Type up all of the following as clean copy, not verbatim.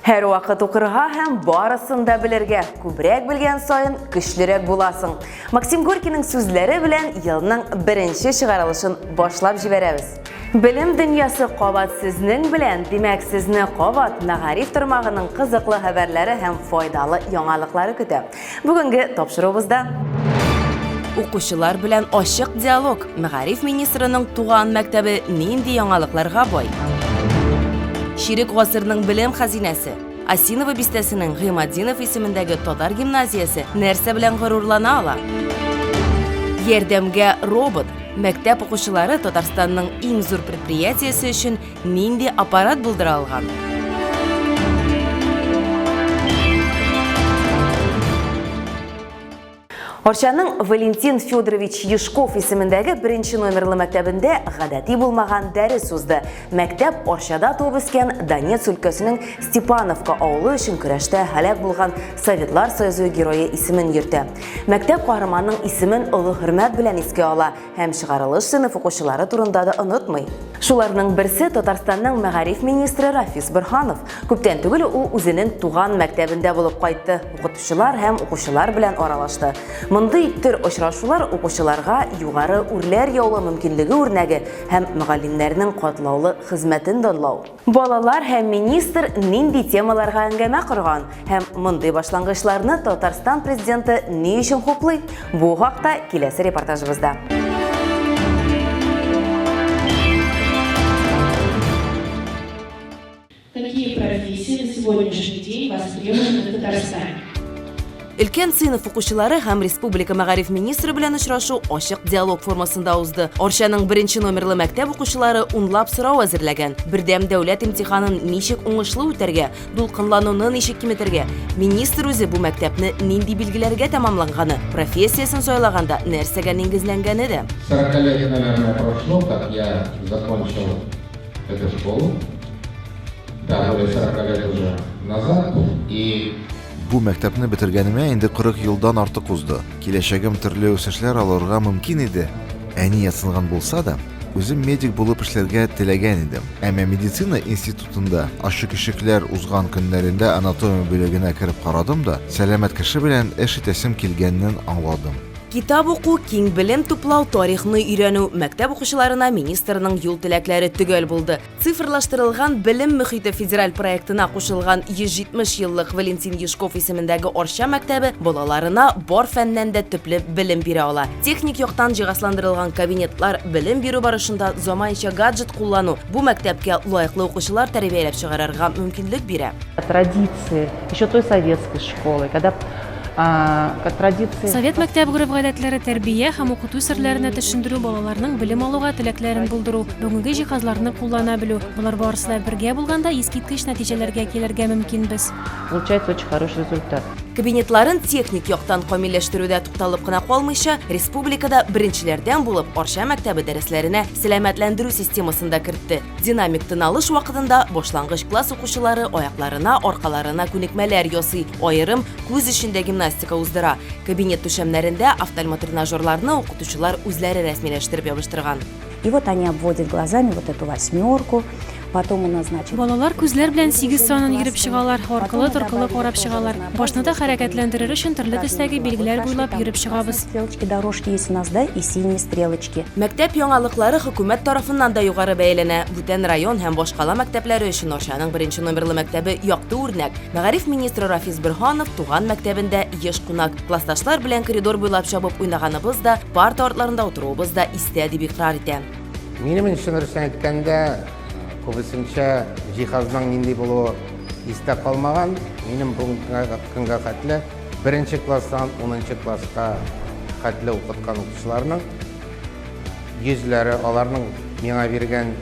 Һәрвакыт укырга һәм барысын да белергә, күбрәк белгән саен көчлерәк буласың. Максим Горькийның сүзләре белән елның беренче чыгарылышын башлап җибәрәбез. Белем дөньясы кабат сезнең белән, димәк, сезне кабат мәгариф тармагының кызыклы хәбәрләре һәм файдалы яңалыклары көтә. Бүгенге тапшыруыбызда Укучылар белән ачык диалог. Мәгариф министрының туган мәктәбе нинди яңалыкларга бай? Чирек гасырның белем хәзинәсе. Осиново бистәсенең Гыйматдинов исемендәге татар гимназиясе нәрсә белән горурлана ала? Ярдәмгә робот. Мәктәп укучылары Татарстанның иң зур предприятиесе өчен Нинди аппарат булдыра алган? Арчаның Валентин Федорович Юшков исемендәге беренче номерлы мәктәбендә гадәти булмаган дәрес узды. Мәктәп Арчада туып үскән Донец өлкәсенең Степановка авылы өчен көрәштә һәлак булган Советлар Союзы герое исемен йөртә. Мәктәп каһарманның исемен олы хөрмәт белән искә ала Һәм чыгарылыш сыйныф укучылары турында да онытмый. Шуларның берсе Татарстанның мәгариф министры Рафис Борһанов. Күптән түгел ул үзенең туган мәктәбендә булып кайтты, укытучылар һәм укучылар белән аралашты. Мондый төр очрашулар укучыларга югары үрләр яулау мөмкинлеге үрнәге һәм мөгаллимнәрнең катлаулы хезмәтен данлау. Балалар һәм министр нинди темаларга әңгәмә корган һәм мондый башлангычларны Татарстан президенты ни өчен хуплый? Бу хакта киләсе репортажыбызда. Какие профессии на сегодняшний день востребованы в Татарстане? Өлкән сыйныф укучылары һәм республика мәгариф министры белән очрашу ачык диалог формасында узды. Арчаның беренче номерлы мәктәп укучылары унлап сорау әзерләгән. Бердәм дәүләт имтиханын ничек уңышлы үтәргә, дулкынлануны ничек киметергә, министр үзе бу мәктәпне нинди билгеләргә тәмамланганы, профессиясен сайлаганда нәрсәгә нигезләнгәне дә. 40 лет, наверное, прошло, как я закончил эту школу. Да, более 40 лет уже назад. И Бу мәктәпне бетергәнемә инде 40 елдан артык узды. Киләчәгем төрле үсешләр алырга мөмкин иде. Әни ятсынган булса да, үзем медик булып эшләргә теләгән идем. Әмма медицина институтында ачык ишекләр узган көннәрендә анатомия бүлегенә кереп карадым да, сәламәт кеше белән эш итәсем килгәнен аңладым. Китап уку, киң белем туплау, тарихны өйрәнү, мәктәп укучыларына министрның юл теләкләре төгәл булды. Цифрлаштырылган белем мөхите федераль проектына кушылган 170 еллык Валентин Юшков исемендәге Арча мәктәбе балаларына бар фәннән дә төпле белем бирә ала. Техник яктан җиһазландырылган кабинетлар, белем бирү барышында заманча гаджет куллану бу мәктәпкә лаеклы укучылар тәрбияләп чыгарырга мөмкинлек бирә. Традиции еще той советской школы, когда Совет мәктәп гореф-гадәтләре тәрбия һәм укыту серләренә төшендерү, балаларның белем алуга теләкләрен булдыру, бүгенге җиһазларны куллана белү, болар барысы да бергә булганда искиткеч нәтиҗәләргә килергә мөмкинбез. Получается очень хороший результат. Кабинетларын техник яктан камилләштерүдә тукталып кына калмыйча, республикада беренчеләрдән булып Арча мәктәбе дәресләренә сәламәтләндерү системасын да кертте. Динамик тыналыш вакытында башлангыч класс укучылары аякларына, аркаларына күнекмәләр ясый, аерым Күз өчен дә гимнастика уздыра. Кабинет түшәмнәрендә офтальмотренажерларны укытучылар үзләре рәсмиләштереп ябыштырган. И вот они обводят глазами вот эту восьмерку. Потом у нас, значит, Балалар күзләр белән 8 санын йөреп чыгалар, аркылы-торкылы карап чыгалар. Башны да хәрәкәтләндерер өчен төрле төстәге билгеләр буйлап йөреп чыгабыз. Стрелочки, дорожки есть у нас, да, и синие стрелочки. Мәктәп яңалыклары хөкүмәт тарафыннан да югары бәяләнә. Бүтән район һәм башкала мәктәпләре өчен Арчаның беренче номерлы мәктәбе якты үрнәк. Мәгариф министры Рафис Борһанов туган мәктәбендә еш кунак. Классташлар белән коридор буйлап чабып уйнаганыбыз да, парта артларында утыруыбыз да истә, дип икърар итә. Минем өчен, дөресен әйткәндә, күбесенчә җиһазның нинди булуы истә калмаган. Минем бүгенге көнгә хәтле беренче класстан унынчы класска хәтле укыткан укучыларның йөзләре, аларның миңа биргән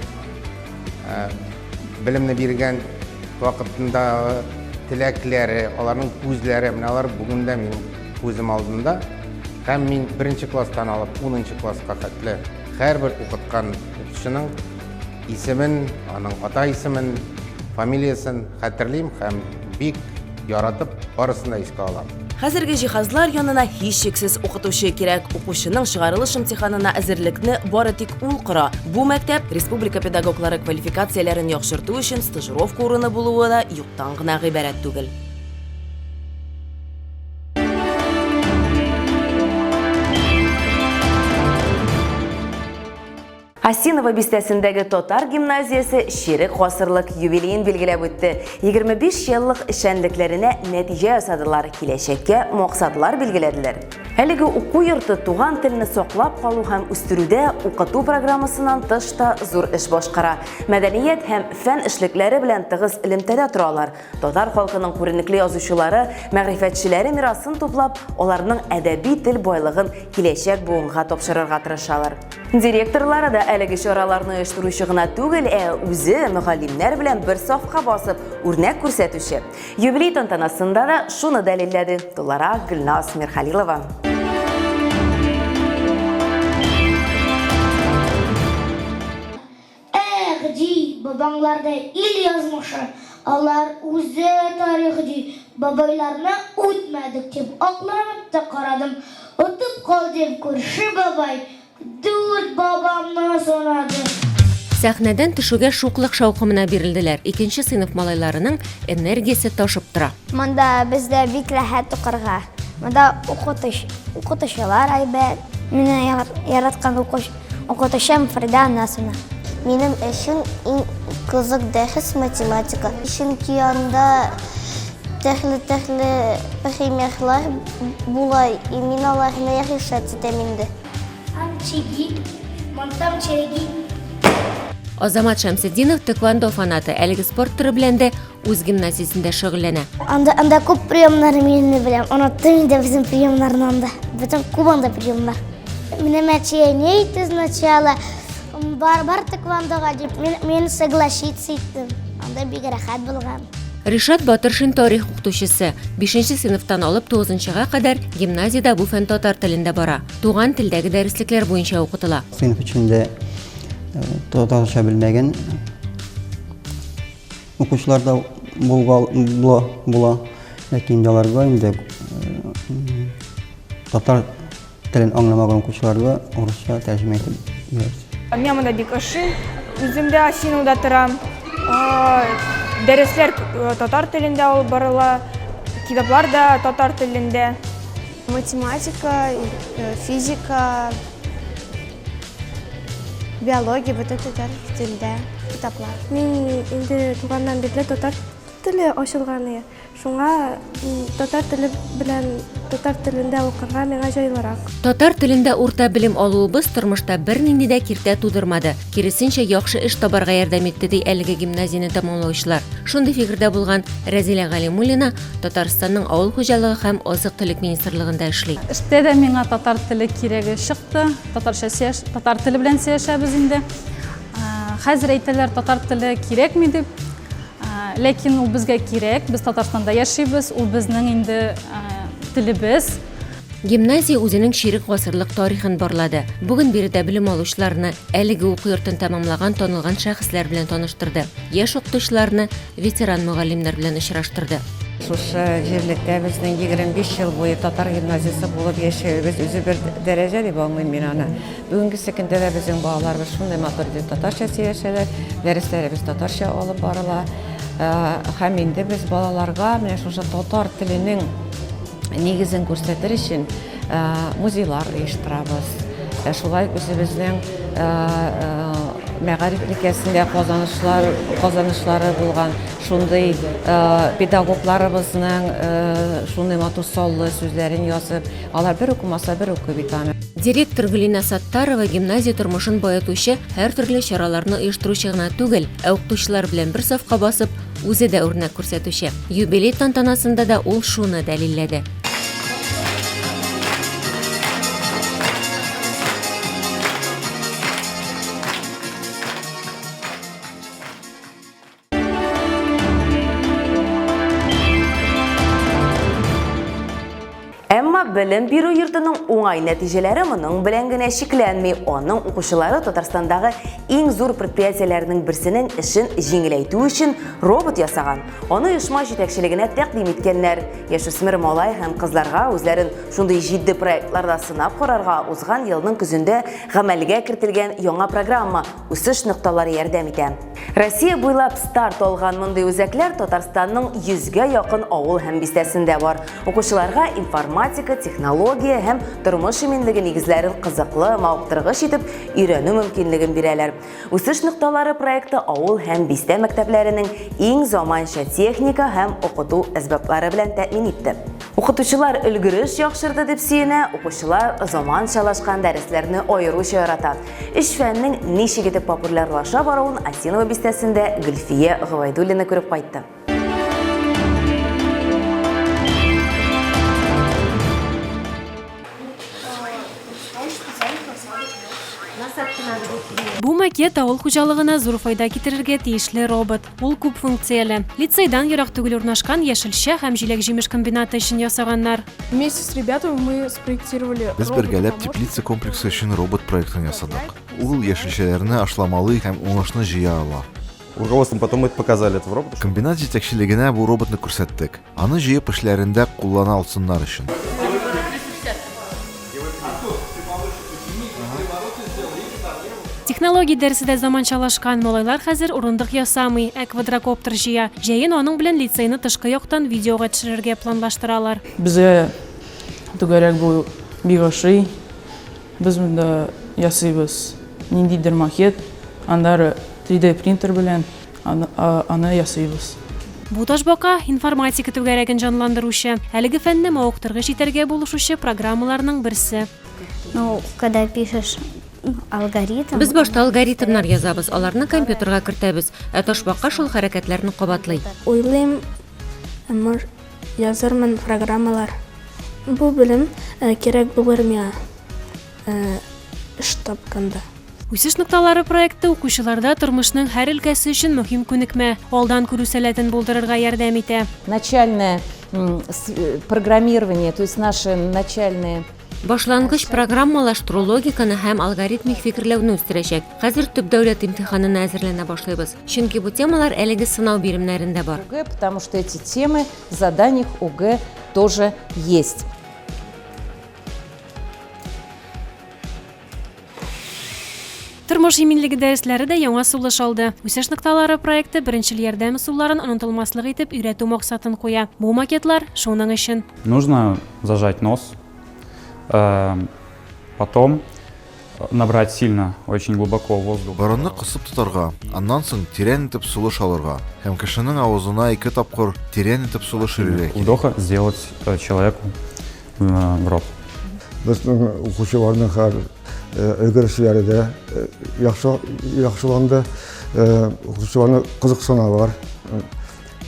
Белемне биргән вакытындагы теләкләре, аларның күзләре, менә алар бүген дә минем күзем алдында. Һәм мин беренче класстан алып унынчы класска хәтле һәрбер укыткан укытучының исемен, аның ата исемен, фамилиясен хәтерлим һәм бик яратып барысын да искә алам. Хәзерге җиһазлар янына һичшиксез укытучы кирәк. Укучының чыгарылыш имтиханына әзерлекне бары тик ул кора. Бу мәктәп республика педагоглары квалификацияләрен яхшырту өчен стажировка урыны булуы да юктан гына гыйбарәт түгел. Осиново бистәсендәге татар гимназиясе чирек гасырлык юбилеен билгеләп үтте. 25 еллык эшчәнлекләренә нәтиҗә ясадылар, киләчәккә максатлар билгеләделәр. Әлеге уку йорты туган телне саклап калу һәм үстерүдә укыту программасыннан тыш та зур эш башкара. Мәдәният һәм фән эшлекләре белән тыгыз элемтәдә торалар. Татар халкының күренекле язучылары, мәгърифәтчеләре мирасын туплап, аларның әдәби тел байлыгын киләчәк буынга тапшырырга тырышалар. Директорлары да әлеге чараларны оештыручы гына түгел, ә үзе мөгаллимнәр белән бер сафка басып, үрнәк күрсәтүче. Юбилей тантанасында да шуны дәлилләде. Тулырак Гөлназ Мирхалилова. Эх, ди, бабаңларда ил язмышы, алар үзе тарих, ди, бабайларны үтмәдек дип акланып та карадым, отып кал дип күрше бабай дүрт бабамны санады. Сәхнәдән төшүгә шуклык шаукымына бирелделәр. Икенче сыйныф малайларының энергиясе ташып тора. Монда бездә бик рәхәт укырга. Монда укытыч, укытучылар әйбәт. Мине яраткан укучы Укытучым Фрида Анасовна. Минем өчен иң кызык дәрес математика. Чөнки анда төрле-төрле примерлар була, и мин аларны решать итәм инде. Азамат Шәмсетдинов тэквондо фанаты, әлеге спорт төре белән дә үз гимназиясендә шөгыльләнә. Анда анда күп приемнар мин инде беләм. Оныттым инде безнең приемнарны анда. Бөтен күп анда приемнар. Минем әти әни әйтте сначала, бар, бар тэквондога дип, мин, мин согласиться иттем. Анда бик рәхәт булган. Ришат Батыршин тарих укытучысы. Бишенче сыйныфтан алып тугызынчыга кадәр гимназиядә бу фән татар телендә бара. Туган телдәге дәреслекләр буенча укытыла. Сыйныф эчендә татарча белмәгән укучылар да була, була. Ләкин инде аларга инде татар Телен аңламаган укучыларга урысча тәрҗемә итеп бирәбез. Миңа монда бик ошый. Үзем дә Осиновда торам. Дәресләр татар телендә алып барыла, китаплар да татар телендә. Математика, физика, биология бөтен татар телендә китаплар. Мин инде туганнан бирле татар теле ачылган иде. Шуңа татар теле белән татар телендә укырга миңа җайлырак. Татар телендә урта белем алуыбыз тормышта бернинди дә киртә тудырмады, киресенчә, яхшы эш табарга ярдәм итте, ди әлеге гимназияне тәмамлаучылар. Шундый фикердә булган Рәзилә Галимуллина Татарстанның Авыл хуҗалыгы һәм азык-төлек министрлыгында эшли. Эштә дә миңа татар теле кирәге чыкты. Татарча сөйләш, татар теле белән сөйләшәбез инде. Хәзер әйтәләр, татар теле кирәкми дип. Ләкин ул безгә кирәк, без Татарстанда яшибез, ул безнең инде телебез. Гимназия үзенең чирек гасырлык тарихын барлады. Бүген биредә белем алучыларны әлеге уку йортын тәмамлаган танылган шәхесләр белән таныштырды. Яшь укытучыларны ветеран мөгаллимнәр белән очраштырды. Шушы җирлектә безнең 25 ел буе татар гимназиясе булып яшәвебез үзе бер дәрәҗә дип аңлыйм мин аны. Бүгенгесе көндә дә безнең балаларыбыз шундый матур итеп татарча сөйләшәләр, дәресләребез татарча алып барыла. Һәм инде без балаларга менә шушы татар теленең нигезен күрсәтер өчен музейлар оештырабыз. Шулай ук үзебезнең мәгариф өлкәсендә казанышлар, казанышлары булган шундый педагогларыбызның шундый матур саллы сүзләрен язып, Алар бер укымаса, бер укый бит аны. Директор Гөлинә Саттарова гимназия тормышын баетучы һәртөрле чараларны оештыручы гына түгел, ә укытучылар белән бер сафка басып, үзе дә үрнәк күрсәтүче. Юбилей тантанасында да ул шуны дәлилләде. Әмма белем бирү йортының уңай нәтиҗәләре моның белән генә чикләнми. Аның укучылары Татарстандагы иң зур предприятиеләрнең берсенең эшен җиңеләйтү өчен робот ясаган. Аны оешма җитәкчелегенә тәкъдим иткәннәр. Яшүсмер малай һәм кызларга үзләрен шундый җитди проектларда сынап карарга узган елның көзендә гамәлгә кертелгән яңа программа Үсеш нокталары ярдәм итә. Россия буйлап старт алган мондый үзәкләр Татарстанның йөзгә якын авыл һәм бистәсендә бар. Укучыларга информатика, технология һәм тормыш иминлеге нигезләрен кызыклы, мавыктыргыч итеп өйрәнү мөмкинлеген бирәләр. Үсеш нокталары проекты авыл һәм бистә мәктәпләренең иң заманча техника һәм укыту әсбаплары белән тәэмин итте. Укытучылар өлгереш яхшырды дип сөенә, укучылар заманчалашкан дәресләрне аеруча ярата. Өч фәннең ничек итеп популярлаша баруын Осиново бистәсендә Гөлфия Гобәйдуллина күреп кайтты. Бу макет авыл хуҗалыгына зур файда китерергә тиешле робот. Ул күп функцияле. Лицейдан ерак түгел урнашкан яшелчә һәм җиләк-җимеш комбинаты өчен ясаганнар. Вместе с ребятами мы спроектировали Без бергәләп теплица комплексы өчен робот проектын ясадык. Ул яшелчәләрне ашламалый һәм уңышны җыя ала. Руководством потом мы показали этого робота. Комбинат җитәкчелегенә бу роботны күрсәттек. Аны җыеп эшләрендә куллана алсыннар өчен. Технология дәресе дә заманчалашкан. Малайлар хәзер урындык ясамый, ә квадрокоптер җыя. Җәен аның белән лицейны тышкы яктан видеога төшерергә планлаштыралар. Безгә түгәрәк бу бик ошый. Без монда ясыйбыз ниндидер макет, аннары 3D принтер белән аны ясыйбыз. Бу ташбака, информатика түгәрәген җанландыручы, әлеге фәнне мавыктыргыч итәргә булышучы программаларның берсе. Ну, когда пишешь алгоритм. Без башта алгоритмнар язабыз, аларны компьютерга кертәбез, ә ташбака шул хәрәкәтләрне кабатлый. Уйлыйм, язырмын программалар. Бу белем кирәк булыр миңа эш тапканда. Үсеш нокталары проекты укучыларда тормышның һәр өлкәсе өчен мөһим күнекмә, алдан күрү сәләтен булдырырга ярдәм итә. Начальное программирование, то есть наши начальные Башлангыч программалаштыру логиканы һәм алгоритмик фикерләүне үстерәчәк. Хәзер төп дәүләт имтиханына әзерләнә башлыйбыз. Чөнки бу темалар әлеге сынау биремнәрендә бар. ОГЭ, потому что эти темы в заданиях ОГЭ тоже есть. Тормыш иминлеге дәресләре дә яңа сулыш алды. Үсеш нокталары проекты беренчел ярдәм ысулларын онытылмаслык итеп өйрәтү максатын куя. Бу макетлар шуның өчен. Нужно зажать нос, э, потом набрать сильно, очень глубоко воздух. Борынны кысып тотарга, аннан соң тирән итеп сулыш алырга һәм кешенең авызына ике тапкыр тирән итеп сулыш өрергә кирәк. Вдоха сделать э, человеку в рот. Безнең укучыларның һәр өлгерешләре дә яхшы яхшыланды. Укучыларны кызыксыналар.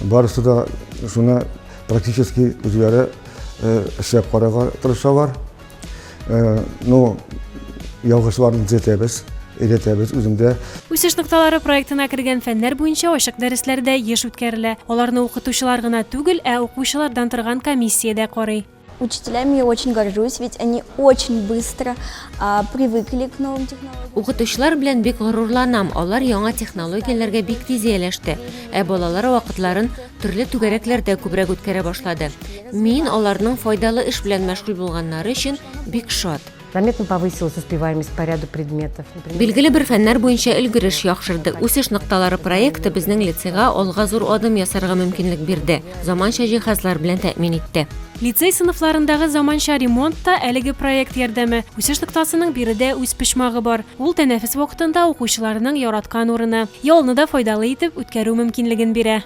Барысы да шуны практически үзләре эшләп карарга тырышалар. Ну, ялгышларны төзәтәбез, өйрәтәбез үзем дә. Үсеш нокталары проектына кергән фәннәр буенча ачык дәресләр дә еш үткәрелә. Аларны укытучылар гына түгел, ә укучылардан торган комиссия дә карый. Учителями я очень горжусь, ведь они очень быстро а, привыкли к новым технологиям. Укытучылар белән бик горурланам, алар яңа технологияләргә бик тиз ияләште, ә балалар вакытларын төрле түгәрәкләрдә күбрәк үткәрә башлады. Мин аларның файдалы эш белән мәшгуль булганнары өчен бик шат. Заметно повысилась успеваемость по ряду предметов. Билгеле бер фәннәр буенча өлгереш яхшырды. Үсеш нокталары проекты безнең лицейга алга зур адым ясарга мөмкинлек бирде, заманча җиһазлар белән тәэмин итте. Лицей сыйныфларындагы заманча ремонт та әлеге проект ярдәме. Үсеш ноктасының биредә үз почмагы бар. Ул тәнәфес вакытында укучыларның яраткан урыны. Ялны да файдалы итеп үткәрү мөмкинлеген бирә.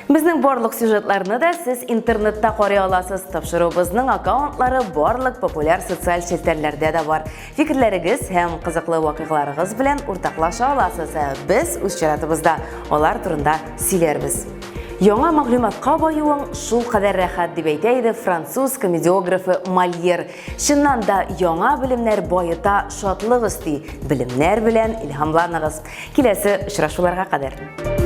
Безнең барлык сюжетларны да сез интернетта карый аласыз. Тапшыруыбызның аккаунтлары барлык популяр социаль челтәрләрдә дә бар. Фикерләрегез һәм кызыклы вакыйгаларыгыз белән уртаклаша аласыз. Ә без үз чиратыбызда алар турында сөйләрбез. Яңа мәгълүматка баюың шул кадәр рәхәт, дип әйтә иде француз комедиографы Мольер. Чыннан да, яңа белемнәр баета, шатлык өсти. Белемнәр белән илһамланыгыз. Киләсе очрашуларга кадәр.